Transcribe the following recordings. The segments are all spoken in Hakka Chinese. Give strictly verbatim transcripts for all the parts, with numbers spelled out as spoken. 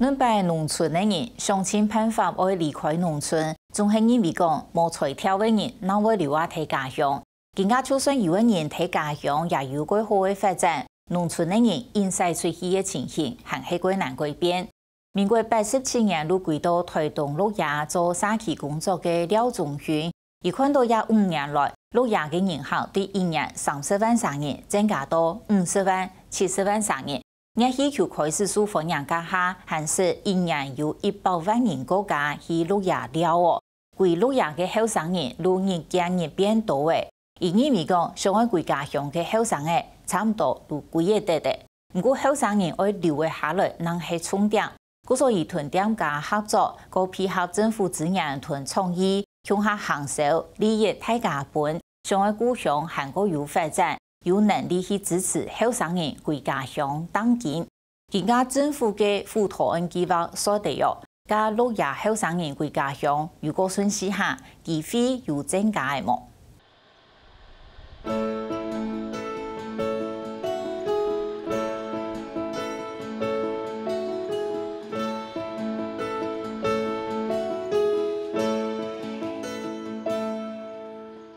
兩擺農村个人想盡辦法愛離開農村，總係認為講無才調个人哪會留啊在家鄉。今下就算有个人在家鄉也有較好个發展，農村个人硬徙出去个情形還係較難改變。民國八十七年，就歸到臺東鹿野做社區工作个廖宗勳，佢看到這五年來，鹿野个人口對一年三十萬儕人增加到五十萬、七十萬儕人， 熱氣球開始受歡迎該下，還係一年有一百萬人過加去鹿野尞哦。歸鹿野个後生人就日見日變多誒。佢認為講，想愛歸家鄉个後生仔，差毋多就歸會得誒。毋過後生人愛留會下來，正係重點。故所佢同店家合作，過配合政府資源同創意，共下行銷，利益大家分，想愛故鄉還過有發展， 有能力去支持後生人歸家鄉打拚。今下政府个輔導案計畫說得哦，該鹿野後生人歸家鄉，如果順序下，機會有增加个無？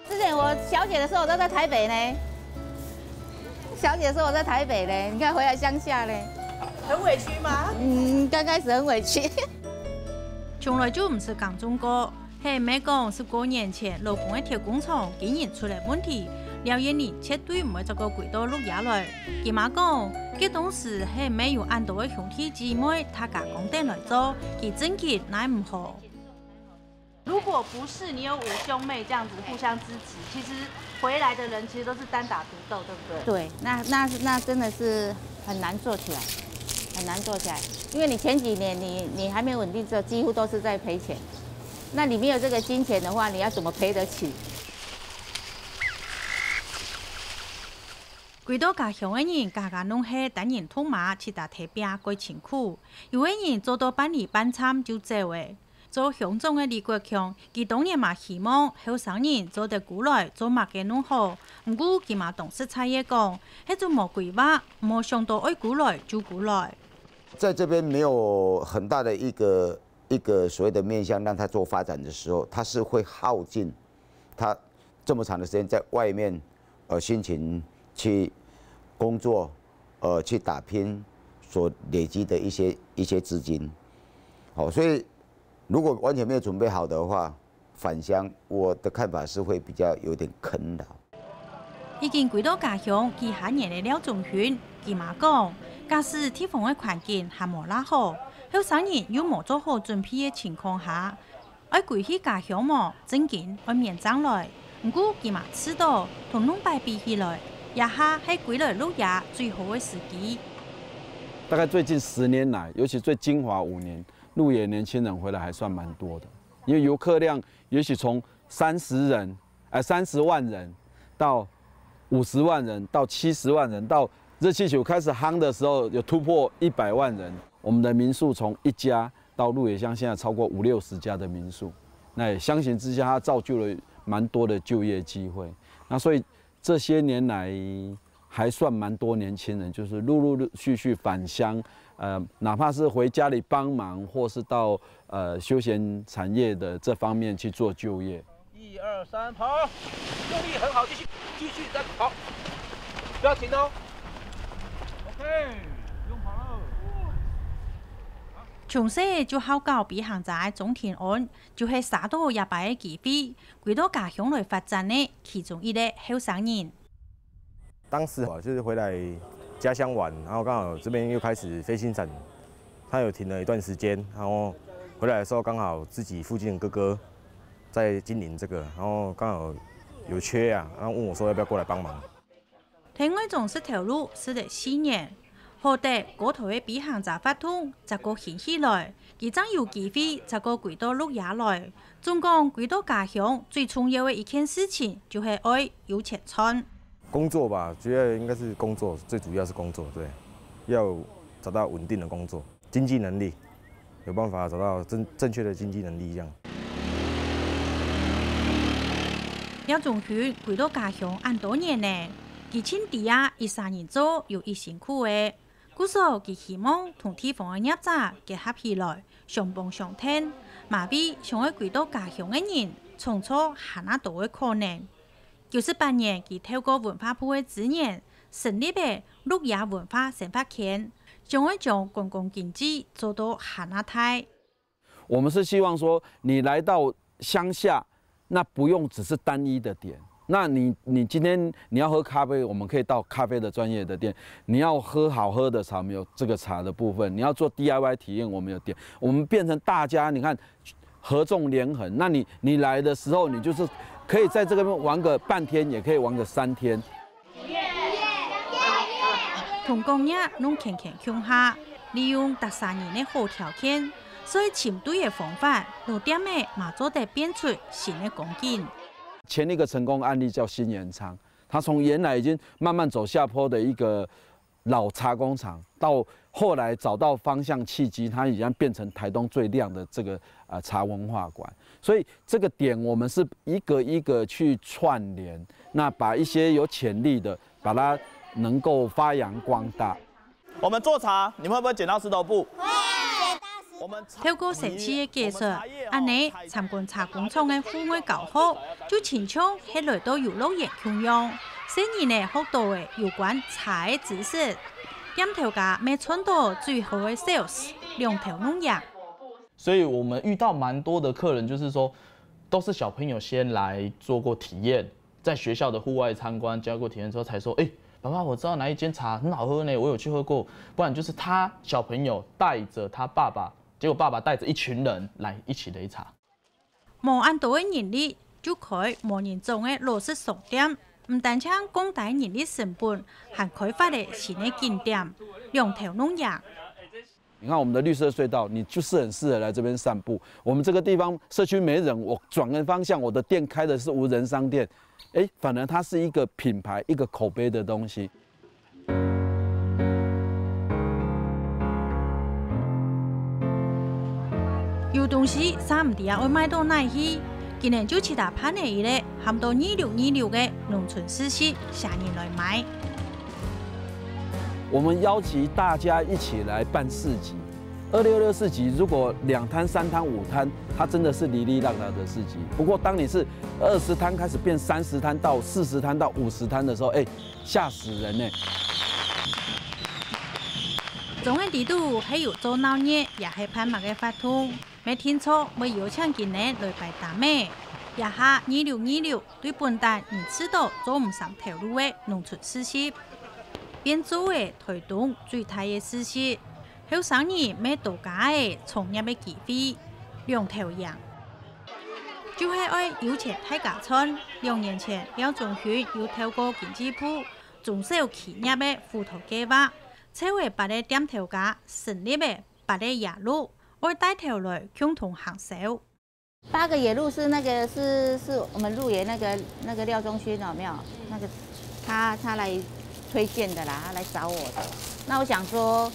之前我小姐的时候，我都在台北呢。小姐说我在台北嘞，你看回来乡下嘞。很委屈吗？嗯，刚开始很委屈。從來就毋識耕種過，係毋係講十過年前，老公个鐵工廠經營出了問題，廖燕玲絕對毋會再過歸到鹿野來。佢媽講，該當時係毋係有恁多个兄弟姊妹，大家扛等來做，佢正經奈毋何。 如果不是你有五兄妹这样子互相支持，其实回来的人其实都是单打独斗，对不对？对，那那那真的是很难做起来，很难做起来。因为你前几年你你还没有稳定做，几乎都是在赔钱。那你没有这个金钱的话，你要怎么赔得起？歸到家鄉个人，家家攏係單人獨嫲，自家在拚，過辛苦。有个人做到半離半站就走了。 做鄉長个李國強，佢當然嘛希望後生人做得歸來做麼个攏好，毋過佢嘛當實在个講，係就無規劃，無想到愛歸來就歸來。在這邊沒有很大的一個一個所謂的面向讓他做發展的時候，他是會耗盡他這麼長的時間在外面，呃，辛勤去工作，呃，去打拼所累積的一些一些資金。好，所以如果完全沒有準備好的話，返鄉，我的看法是會比較有點困擾。已經歸到家鄉幾下年个廖宗勳，佢媽講，假使地方个環境還無罅好，後生人又無做好準備个情況下，愛歸去家鄉無，正經愛勉強來。毋過佢嘛試著同兩擺比起來，這下係歸來鹿野最好个時機。大概最近十年來，尤其最精華五年，鹿野年輕人回來還算蠻多的。 因為遊客量也許從三十人，呃，三十萬人到五十萬人，到七十萬人，到熱氣球開始夯的時候，有突破一百萬人。我們的民宿從一家到鹿野鄉，現在超過五六十家的民宿。那也相形之下，它造就了蠻多的就業機會。那所以這些年來， 還算蠻多年輕人，就是陸陸續續返鄉，呃，哪怕是回家裡幫忙，或是到呃休閒產業的這方面去做就業。一二三，跑！用力很好，繼續繼續再跑，不要停哦。OK，不用跑了。從細就好搞比行者个鍾庭安，就係抓著這擺个機會，歸到家鄉來發展个其中一個後生人。 當時啊，就是回來家鄉玩，然後剛好這邊又開始飛行傘，它有停了一段時間，然後回來的時候剛好自己附近的哥哥在經營這個，然後剛好有缺啊，然後問我說要不要過來幫忙。在外庄食頭路食了四年，好得高頭个比行者活動再過興起來，佢正有機會再過歸到鹿野來。總講歸到家鄉最重要个一件事情，就係愛有錢賺。 工作吧，主要應該是工作，最主要是工作，對，要找到穩定的工作，經濟能力，有辦法找到正正確的經濟能力這樣。廖宗勳歸到家鄉恁多年呢，佢盡知啊，一儕人做有一辛苦个。故所佢希望同地方个業者結合起來，相幫相𢯭，嘛為想愛歸到家鄉个人創造還較多个可能。九十八年，佢透過文化部个資源，成立了鹿野文化生活圈，將愛將觀光經濟做到還較大。我们是希望说，你来到乡下，那不用只是单一的点。那你你今天你要喝咖啡，我们可以到咖啡的专业的店；你要喝好喝的茶，我们有这个茶的部分；你要做 D I Y 体验，我们有店。我们变成大家，你看合纵连横。那你你来的时候，你就是可以在这个边玩个半天，也可以玩个三天。同工業弄圈圈共下，利用逐儕人个好條件，所以尋對个方法，老店仔嘛做得變出新个光景。前一个成功案例叫新元昌，它从原来已经慢慢走下坡的一个老茶工厂，到后来找到方向契机，它已经变成台东最亮的这个呃茶文化馆。所以这个点我们是一个一个去串联，那把一些有潜力的，把它能够发扬光大。我们做茶，你们会不会剪刀石头布？会。透过神奇个技术，恁呢參觀茶工廠个戶外教學，就親像係來到遊樂園共樣，細人仔學到个有關茶个知識。店頭家乜賺到最好个sales，兩頭攏贏。所以我们遇到蛮多的客人，就是说，都是小朋友先来做过体验，在学校的户外参观教过体验之后，才说，哎，爸爸，我知道哪一间茶很好喝呢，我有去喝过。不然就是他小朋友带着他爸爸，结果爸爸带着一群人来一起擂茶。無恁多个人力，就開無人掌个老式商店，毋單淨降低人力成本，還開發了新个景點，兩頭攏贏。你看我们的绿色隧道，你就是很适合来这边散步。我们这个地方社区没人，我转个方向，我的店开的是无人商店，哎，反而它是一个品牌、一个口碑的东西。有東西煞毋知愛賣到哪去，今年就試著辦了一个喊到二六二六个農村市集，請人來買。我们邀集大家一起来办市集。二六六市集，如果两摊、三摊、五摊，它真的是哩哩啦啦的市集。不过，当你是二十摊开始变三十摊到四十摊到五十摊的时候，哎，吓死人呢！總个底肚係有做鬧熱，也係辦麼个活動，乜定著會邀請佢等來擺攤仔。這下二六二六對本旦人知著做毋成頭路个農村市集，變做了台東最大个市集。 後生人乜多加个創業个機會，兩頭贏。就係愛有錢大家賺。兩年前，廖忠勳有透過經濟部中小企業个輔導計畫，湊了八个店頭家成立了八个野鹿，愛帶頭來共同行銷。 八个野鹿是那个是是我们鹿野那个那个廖忠勋有没有？那个他他来推荐的啦，他来找我的。那我想说，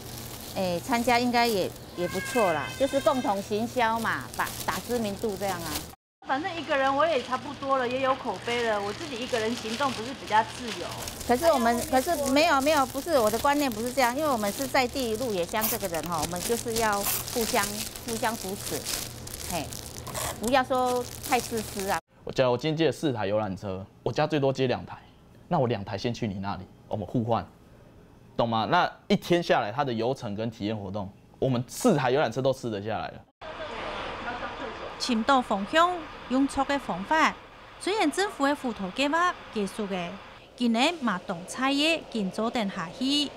哎，参加应该也也不错啦，就是共同行销嘛，打打知名度这样啊。反正一个人我也差不多了，也有口碑了，我自己一个人行动不是比较自由？可是我们可是没有没有，不是，我的观念不是这样，因为我们是在地鹿野乡这个人哈，我们就是要互相互相扶持，嘿，不要说太自私啊。我假如我今天借四台游览车，我家最多接两台，那我两台先去你那里，我们互换，懂吗？那一天下来，它的游程跟体验活动，我们四台游览车都吃得下来了。尋到方向，用著个方法。雖然政府个輔導計畫結束了，今年嘛當在个緊做等下去。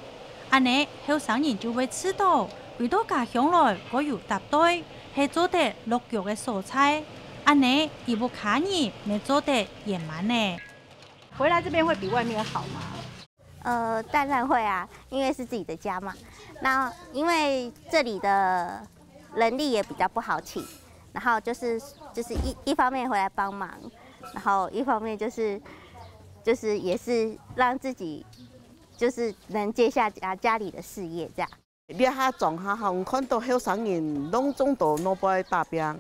恁呢，後生人就會知著，回到家鄉來，過有搭隊，係做得落腳个所在。恁呢，佢屋下人乜做得圓滿呢。回来这边会比外面好吗？呃，当然会啊，因为是自己的家嘛。那因为这里的人力也比较不好请，然后就是就是一一方面回来帮忙，然后一方面就是就是也是让自己就是能接下家家里的事业这样。这下庄下吼，看到后生人拢总都拿杯打拼，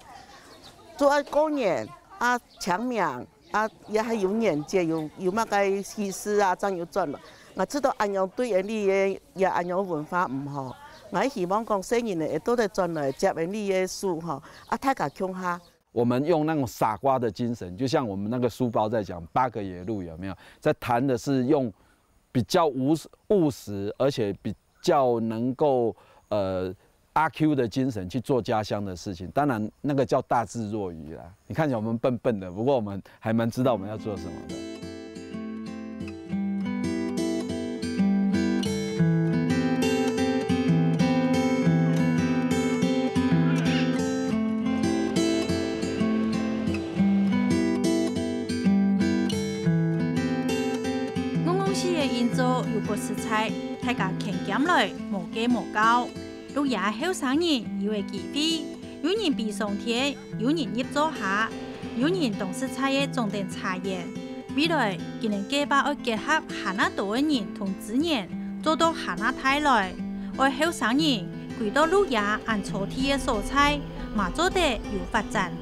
做啊过年啊，清明啊，也还有年节，有有么个喜事啊，正有转了。𠊎知道恁樣對𠊎俚个也恁樣文化毋好，𠊎希望講細人仔會多得轉來接𠊎俚个手吼，啊大家共下。我们用那种傻瓜的精神，就像我们那个书包在讲八个野路有没有？在谈的是用比较务务实，而且比较能够呃 阿 Q 的精神去做家乡的事情。当然，那个叫大智若愚啦。你看起来我们笨笨的，不过我们还蛮知道我们要做什么的。戇戇死个營造又過實在，大家牽兼來，無計無交。 鹿野後生人有个機會，有人飛上天，有人入灶下，有人當實在个種等茶園。未來，佢等計畫愛結合還較多个人同資源，做到還較大來，愛後生人歸到鹿野恁在地个所在，嘛做得有發展。